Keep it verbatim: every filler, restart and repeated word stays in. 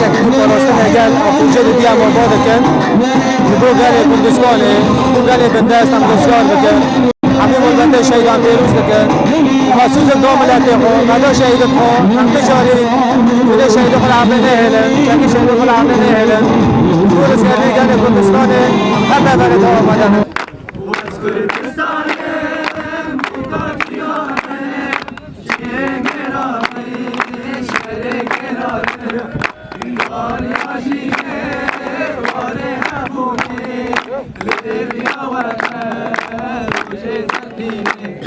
Parastinê gel Afûncê di diya me ava dikin. Ji bo gelê Kurdistanê, bo gelê bindest em rizgar bikin. Hemî malbetê şehîdan pîroz dikin. Xasûs da miletê xwe, me da şehîdê xwe, em tu carî dilê şehîdê xwe li erdê nehêlin, çekî şehîdê xwe li erdê nehêlin. Ji bo rizgarî gelê Kurdistanê hep bevere dewam mede.